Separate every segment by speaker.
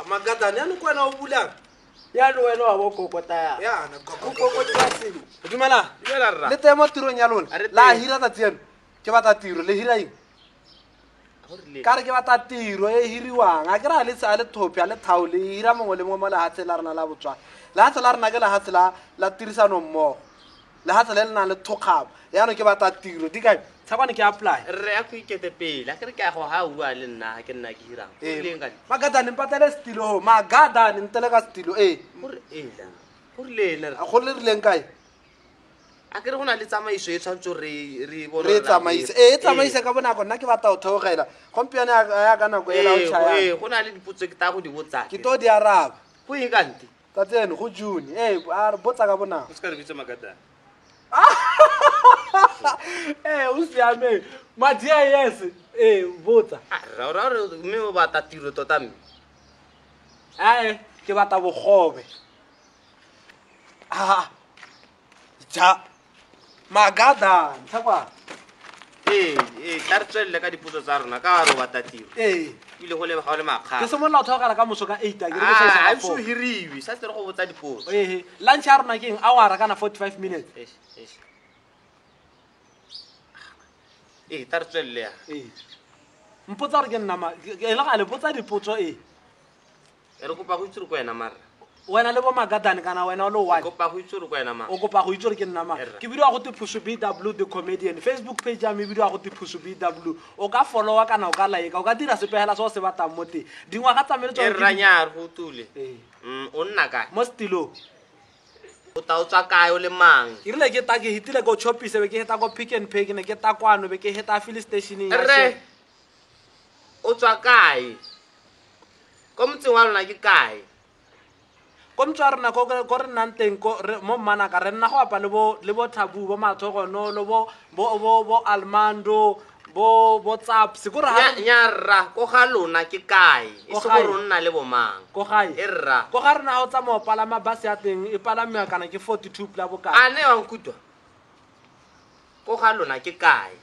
Speaker 1: Magadane yaanong ke wena o bulang.
Speaker 2: Yaanong wena wa bo kokota ya.
Speaker 1: Yana.
Speaker 2: O kokota sengwe.
Speaker 1: Dumela.
Speaker 3: Dumela, rra.
Speaker 1: Le teng mo tirong ya lona.
Speaker 3: A re
Speaker 1: La
Speaker 3: teng.
Speaker 1: hira tsatsi eno. Ke batla tiro, le hira eng? Ka re ke batla tiro e hiriwang. A ke re a le a le thophe, a le thao, le hira mongwe le mongwe mo lehatshe la rona la Botswana. Lehatshe la rona ke lehatshe la tirisano mmogo. Lehatshe le le nang le thokgabo. Yaanong ke batla tiro. Di kae? Tshakwane ke apply.
Speaker 3: Rre, a ko ikete pele. A ke re ke a go ha bua le nna, ke nna ke hirang. O
Speaker 1: Ee.
Speaker 3: rileng ka
Speaker 1: Magadane mpatele setilo ho. Magadane ntele ka setilo ee.
Speaker 3: Gore ela. Go rile ena.
Speaker 1: A go le rileng kae?
Speaker 3: A ke re go na le tsamaiso e tshwanetse re bone
Speaker 1: Re
Speaker 3: gore
Speaker 1: tsamaise. Ee, e tsamaise ka bonako. Nna ke batla ho theogela. Gompieno ya ka nako ela o
Speaker 3: Ee,
Speaker 1: tjhayang.
Speaker 3: ee, go na le dipotso ke tla go di botsa.
Speaker 1: Ke tlo di araba.
Speaker 3: Go eng kante?
Speaker 1: Tsatsi eno go June. Ee, a re botsa ka bonako.
Speaker 4: O se ka re bitsa Magadane.
Speaker 1: Ee, o siame. Madia yes. Ee, botsa.
Speaker 3: Ah, rra, o raya gore mme o batla tiro tota mme?
Speaker 1: Ae, ke batla bogobe. Ah. Ja. Magadane, tshakwa.
Speaker 3: Ee, ee, tla re tswelele ka dipotso tsa rona ka re o batla tiro.
Speaker 1: Ee.
Speaker 3: Ebile go lebega o le makgakga.
Speaker 1: Ke simolola go theogela ka moso ka 8, a ke re ke tšhaisa
Speaker 3: Ah,
Speaker 1: ka
Speaker 3: a ise o
Speaker 1: 4.
Speaker 3: hiriwe, sa tle re go botsa dipotso.
Speaker 1: Ee, lunch ya rona ke eng? Hour kana 45 minutes.
Speaker 3: Eish, eish. Ee, tla re tswelele ya.
Speaker 1: Ee. Mpotsa gore ke nna mang? E le gale botsa dipotso ee.
Speaker 3: E re kopa go itse gore ke wena mang, rra.
Speaker 1: Wena le bo Magadane kana wena o le one.
Speaker 3: Kopa go itse gore ke wena mang.
Speaker 1: O kopa go itse gore ke nna mang.
Speaker 3: Erra.
Speaker 1: Ke bidiwa go te Phuso BW the comedian. Facebook page ya me e bidiwa go te Phuso BW. O ka followa kana o ka like, o ka dira sepe hela se o se batlang mo teng. Dingwaga tsa me le tsone
Speaker 3: E
Speaker 1: ke
Speaker 3: rra, nnyaa, re go tule.
Speaker 1: Ee.
Speaker 3: O nna kae?
Speaker 1: Mo setilong.
Speaker 3: O ta o tswa kae o le mang?
Speaker 1: Ke rile ke ta ke hitile ko Choppies, be ke heta ko Pick n Pay, ke ne ke ta kwano, be ke heta filling stationeng ya
Speaker 3: Rre,
Speaker 1: Shell.
Speaker 3: o tswa kae? Ko motseng wa lona ke kae?
Speaker 1: Ko motse wa rona ko re nnang teng, ko re, mo Mmanaka, re nna go apa le bo, le bo Thabu, bo Mathogonolo, bo Almando, bo Tsaps. Ko re ha
Speaker 3: Nya, nya rra, ko ga lona ke kae? E
Speaker 1: Ko
Speaker 3: se
Speaker 1: gae.
Speaker 3: gore o nna le bo mang?
Speaker 1: Ko gae.
Speaker 3: E rra.
Speaker 1: Ko ga rona ha o tsamaya o palama bus ya teng, e palamiwa kana ke 42 pula bokae.
Speaker 3: A ne wa nkutlwa? Ko ga lona ke kae?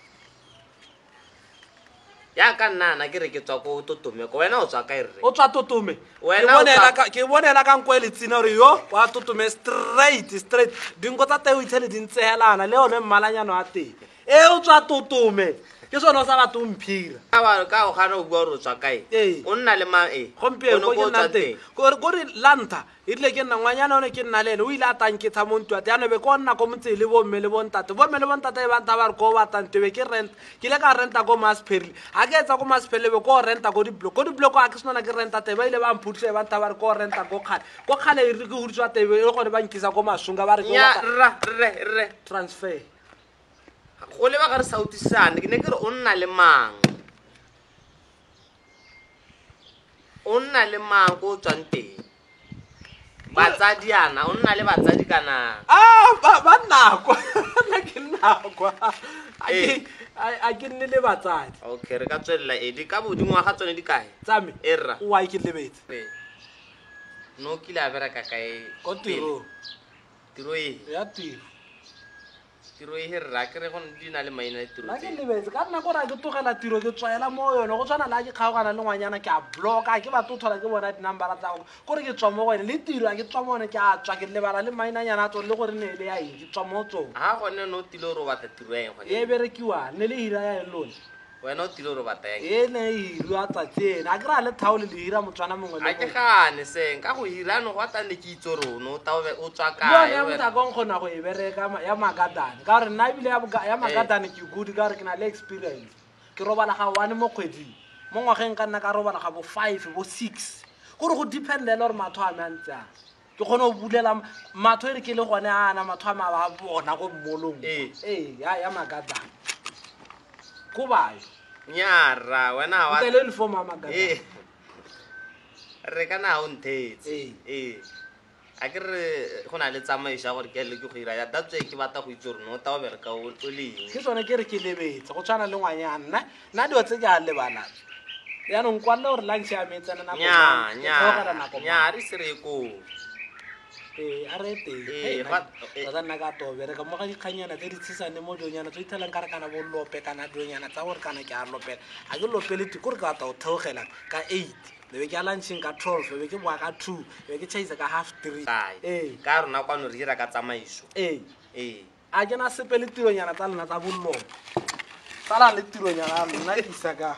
Speaker 3: Yaka nna ana ke re ke tswa ko Totome, ko wena o tswa kae rre?
Speaker 1: O tswa Totome.
Speaker 3: Wena
Speaker 1: Ke
Speaker 3: o
Speaker 1: bonela
Speaker 3: tswa
Speaker 1: ka, ke bonela ka nko e letsina gore yo wa Totome straight, straight. Dinko tsa teng o itlhele di ntsehelana le yone mmalanyana wa teng. E o tswa Totome. Ke sone o sa batle ho mphira.
Speaker 3: Ka ba ka o gana o bua gore o tswa kae?
Speaker 1: Ee.
Speaker 3: O nna le mang e?
Speaker 1: Gompieno
Speaker 3: O ne
Speaker 1: ko
Speaker 3: ko
Speaker 1: ke
Speaker 3: o
Speaker 1: nnang
Speaker 3: tswang
Speaker 1: teng.
Speaker 3: teng?
Speaker 1: Kore la ntlha, e rile ke nna ngwanyana o ne ke nna le ene, o ile a tanketsha mo ntlo ya teng. Jaanong be ko nna ko motseng le bomme le bontate. Bomme le bontate e ba ntha ba re ko o batlang teng, be ke rent. Ke ile ka renta ko Maasperle. Ha ke etsa ko Maasperle, be ko renta ko di-block. Ko di-block ha ke senona ke renta teng, ba ile ba mphudisa, ba ntha ba re ko renta ko kgale. Ko kgale e rile ke hudiswa teng, e le gone ba nkisa ko Masunga, ba re ke o
Speaker 3: Nya,
Speaker 1: batla
Speaker 3: rra, rre, rre.
Speaker 1: transfer.
Speaker 3: Go leba ga re sa utlwisisane, ke ne ke re o nna le mang? O nna le mang ko o tswang teng? Batsadi ana, o nna le batsadi kana?
Speaker 1: Ah, ba nna kwa. Nna ke nna kwa. A
Speaker 3: Ee.
Speaker 1: ke nne le batsadi.
Speaker 3: Okay, re ka tswelela e di ka bo dingwaga tsone di kae?
Speaker 1: Tsa me?
Speaker 3: E rra.
Speaker 1: O a ke lebetse.
Speaker 3: Ee. No kile a bereka kae?
Speaker 1: Ko tirong.
Speaker 3: Tiro e?
Speaker 1: Ya tiro.
Speaker 3: Tiro e rra, ke re go di na le maina a ditiro
Speaker 1: Nna ke
Speaker 3: tse.
Speaker 1: lebetse ka nna gore a ke tlogela tiro ke tswaela mo yone, go tshwana le ha ke kgaogana le ngwanyana ke a blocka, ke batle ho thola ke bona di-number-a tsa gagwe. Kore ke tswa mo go ene le tiro ha ke tswa mo yone ke a tswa ke lebala le mainanyana a tsone le gore ne e le ya eng, ke tswa mo tsone.
Speaker 3: Ha gone no tile gore o batla tiro ya eng gone?
Speaker 1: E berekiwa ne le hira ya eng lone?
Speaker 3: Wena o tile gore o batla ya eng?
Speaker 1: E ne e hiriwa tsatsi ena. A ke re a le thaole le hira Motswana mongwe le
Speaker 3: A ke
Speaker 1: mongwe.
Speaker 3: gane seng, ka go hira no go atane ke itse gore o ne o ta o be o tswa
Speaker 1: Le
Speaker 3: kae
Speaker 1: yone ya
Speaker 3: wena.
Speaker 1: mothaka o nkgona go e bereka ya Magadane. Ka gore nna ebile ya Magadane ke good ka gore ke na le experience. Ke robala ga 1 mo kgweding. Mo ngwageng ka nna ka robala ga bo 5, bo 6. Kore go depend-ele gore matho a me a ntse a. Ke kgone go bulela matho e re ke le gone ana, matho a me a ba bona ko mmolong.
Speaker 3: Ee.
Speaker 1: Ee, ya Magadane. Ko bayo.
Speaker 3: Nnyaa rra, wena ha wa
Speaker 1: Ntle le uniform ya Magadane.
Speaker 3: Ee. Re kana ha o nthetse.
Speaker 1: Ee.
Speaker 3: Ee. A ke re go na le tsamaiso ya gore ke le ke go ira ya, that's why ke batla go itse gore no ta o bereka o le eng.
Speaker 1: Ke sone ke re ke lebetse go tshwana le ngwanyana. Nna dilo tse ke a lebala. Jaanong kwalle gore lunch ya me e tsena nako
Speaker 3: Nnyaa,
Speaker 1: mang, ke
Speaker 3: nnyaa,
Speaker 1: theogela nako mang.
Speaker 3: nnyaa, re se re ye koo.
Speaker 1: Ee, a re teng.
Speaker 3: Ee,
Speaker 1: Hei,
Speaker 3: fa-
Speaker 1: nna
Speaker 3: eh.
Speaker 1: tota nna ka to bereka mo ga dikganyana tse di tshesane mo dilonyana tse di ithelang ka re kana bo lope kana dilonyana tsa gore kana ke a lopela. Ha ke lopele teng, kore ke batla go theogela ka 8. E be ke ya luncheng ka 12, e be ke boa ka 2, e be ke tšhaisa ka half 3.
Speaker 3: Kae?
Speaker 1: Ee.
Speaker 3: Ka rona kwano re dira ka tsamaiso.
Speaker 1: Ee.
Speaker 3: Ee.
Speaker 1: A ke na sepe le tironyana tsa lena tsa bollo. Tsala le tironyana ya lona ke isa ka.